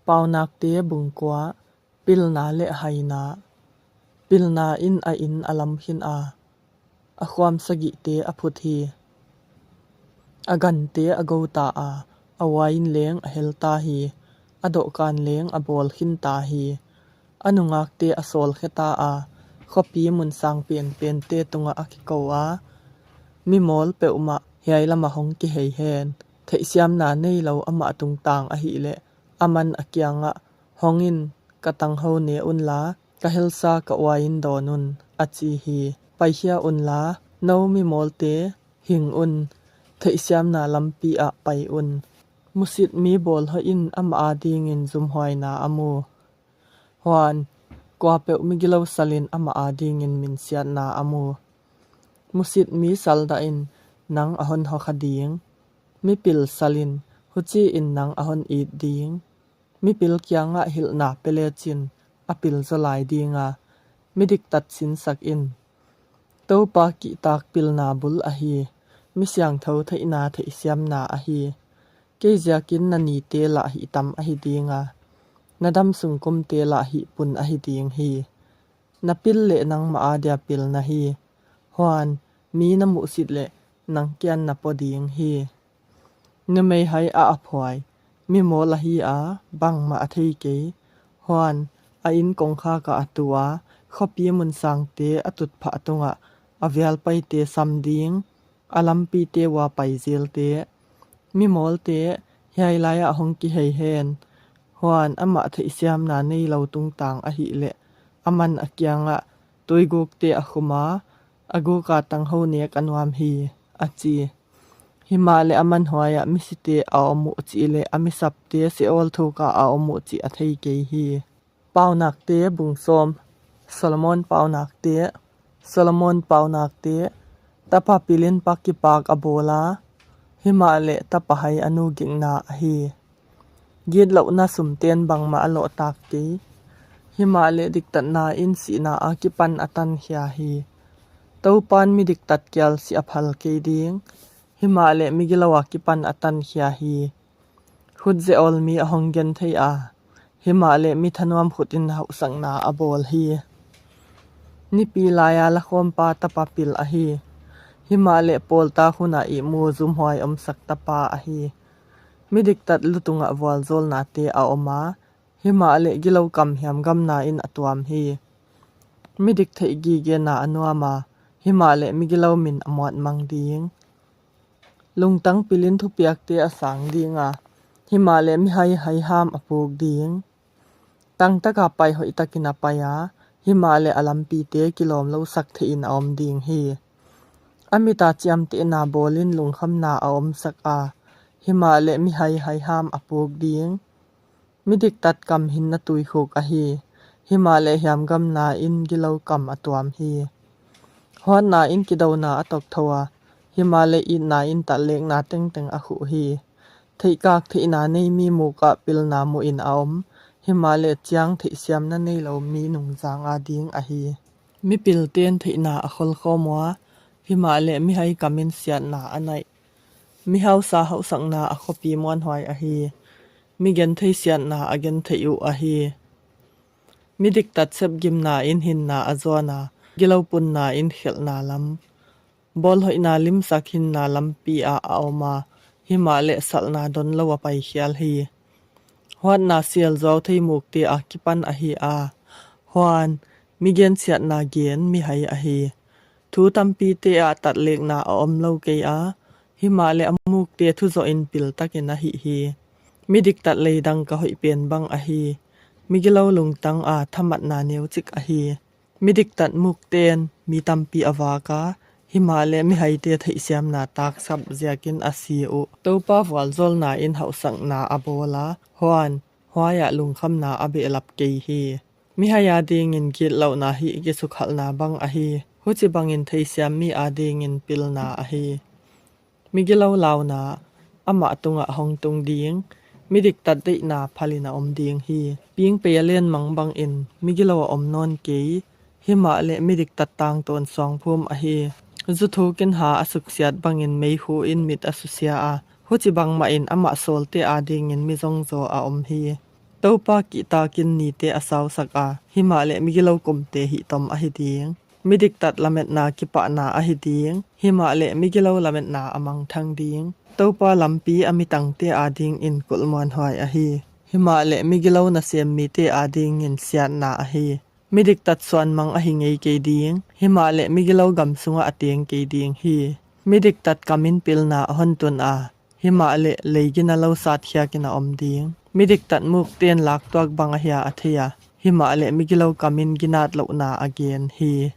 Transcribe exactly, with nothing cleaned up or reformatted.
Paunakte bung kua. Pilna le haina. Pilna in a inn a lam khin a, a khuam sagihte a phut hi. A gante a go ta a, a uain leng a hel ta hi. A dohkan leng a bawl khin ta hi. A nungakte a sawlkhia ta a, khuapi mun sang penpente tungah a kiko a, mimawl peuhmah hiai lamah hong kihei hen. Theihsiamna nei lo amah tungtang ahih leh, aman a kiangah, "Hong in, ka tangho ne unla, ka helsa ka uain dawn un," a ci hi. "Paikhia unla, no mimawlte, hing un, theihsiamna lampi ah pai un." Musit mi bawlhoih in amah adingin zumhuaina a mu. Huan, kuapeuh migilo salin amah adingin minsiatna a mu. Musit mi saldah in nang a hon hawkha ding. Mipil salin, huchiin nang a hon it ding. Mipil kiangah hilhna pia lecin a pil zaw lai dinga, midiktat sinsak in. Topa kihtak pilna bul ahi, mi siangtho theihna theihsiamna ahi. Kei ziakin na nite lah hih tam ahi dinga, na dam sung kumte lah hih pun ahi ding hi. Na pil leh nangmah adia pil na hi. Huan, mi na muhsit leh nang kian na pua ding hi. Numei hai a a phuai, mimawl ahi a, bangmah a thei kei. Huan, a inn kongkhak ah a tu a, khuapi mun sangte a tutphah tungah a vialpaite sam ding, a lampite ua pai zilte. Mimawlte, hiai lai-ah hong kihei hen. Huan, amah theihsiamna nei lo tungtang ahih leh, aman a kiangah, "Tuigukte a khum a, a guka tangho nek a nuam hi," a ci. Himahleh aman huaiah misite a om uh cih leh a misapte Seol thukah a om uh cih a thei kei hi. Paunakte bung sawm. Solomon paunakte. Solomon paunakte. Tapa pilin pa kipak a bawl a, himahleh tapa hai a nugikna ahi. Gitlohna sumten bangmah a lawhtak kei. Himahleh diktatna in sihna a kipan a tankhia hi. Topan midiktat kial sih a phal kei ding. Himahleh migilo a kipan a tankhia hi. Khut zeol mi a hong genthei a, himahleh mi thanuam khut in hauhsakna a bawl hi. Nipi lai-a lakhawmpa tapa pil ahi. Himahleh pawltak hun a ihmu zumhuai omsak tapa ahi. Midiktat lu tungah vualzawlnate a om a, himahleh gilo kam hiamgamna in a tuam hi. Midik theih gigena a nuam a, himahleh migilo min a muatmang ding. Lungtang pilin thupiakte a sang ding a, himahleh mihai haiham a puk ding. Tangtaka pai hoihtakin a pai a, himahleh a lampite kilawm losak theihin a om ding hi. A mita ciamtehna bawlin lungkhamna a omsak a, himahleh mihai haiham a puk ding. Midiktat kam hinna tuikhuk ahi, himahleh hiamgamna in gilo kam a tuam hi. Huatna in kidona a toktho a, himahleh itna in tatlekna tengteng a khuh hi. Theihkak theihna nei mi mukah pilna muhin a om, himahleh ciang theihsiamna nei lo mi nungzang ading ahi. Mipilten theihna a kholkhawm ua, himahleh mihai kamin siatna a naih. Mihausa hauhsakna a khuapi muanhuai ahi. Migenthei siatna a gentheih uh ahi. Midiktat sepgimna in hinna a zuan a, gilo punna in khelhna lam. Bawlhoihna limsak hinna lampi ah a om a, himahleh salhna don lo a paikhial hi. Huatna sial zuau thei mukte a kipan ahi a, huan migensiatna gen mihai ahi. Thu tampite ah tatlekna a om lo kei a, himahleh a mukte thuzawhin piltakin a hih hi. Midiktat leidang ka hoih pen bang ahi. Migilo lungtang a thamatna neucik ahi. Midiktat mukten mi tampi a vak a, himahleh mihaite theihsiamna taksap ziakin a si uh. Topa vualzawlna in hauhsakna a bawl a, huan huaiah lungkhamna a behlap kei hi. Mihai adingin gitlohna hih kisukhalhna bang ahi. Huci bangin theisiam mi adingin pilna ahi. Migilo launa amah tungah hong tung ding, midiktat deihna phalin a om ding hi. Pingpei a lenmang bangin migilo a om nawn kei, himahleh midiktat tangtawn suangphum ahi. Zuthukin ha a suksiat bangin meikhu in mit a susia a, huci bangmahin amah sawlte adingin mizongzaw a om hi. Topa kihtakin nite a sausak a, himahleh migilo kumte hihtom ahi ding. Midiktat lametna kipahna ahi ding, himahleh migilo lametna a mangthang ding. Topa lampi a mitangte adingin kulhmuanhuai ahi, himahleh migilo nasem mite adingin siatna ahi. Midiktat suanmang ahi ngei kei ding, himahleh migilo gam sungah a teng kei ding hi. Midiktat kamin pilna a hontun a, himahleh leigina lo satkhiakin a om ding. Midiktat mukten laktuak bang ahia a thei a, himahleh migilo kamin ginat lohna a gen hi.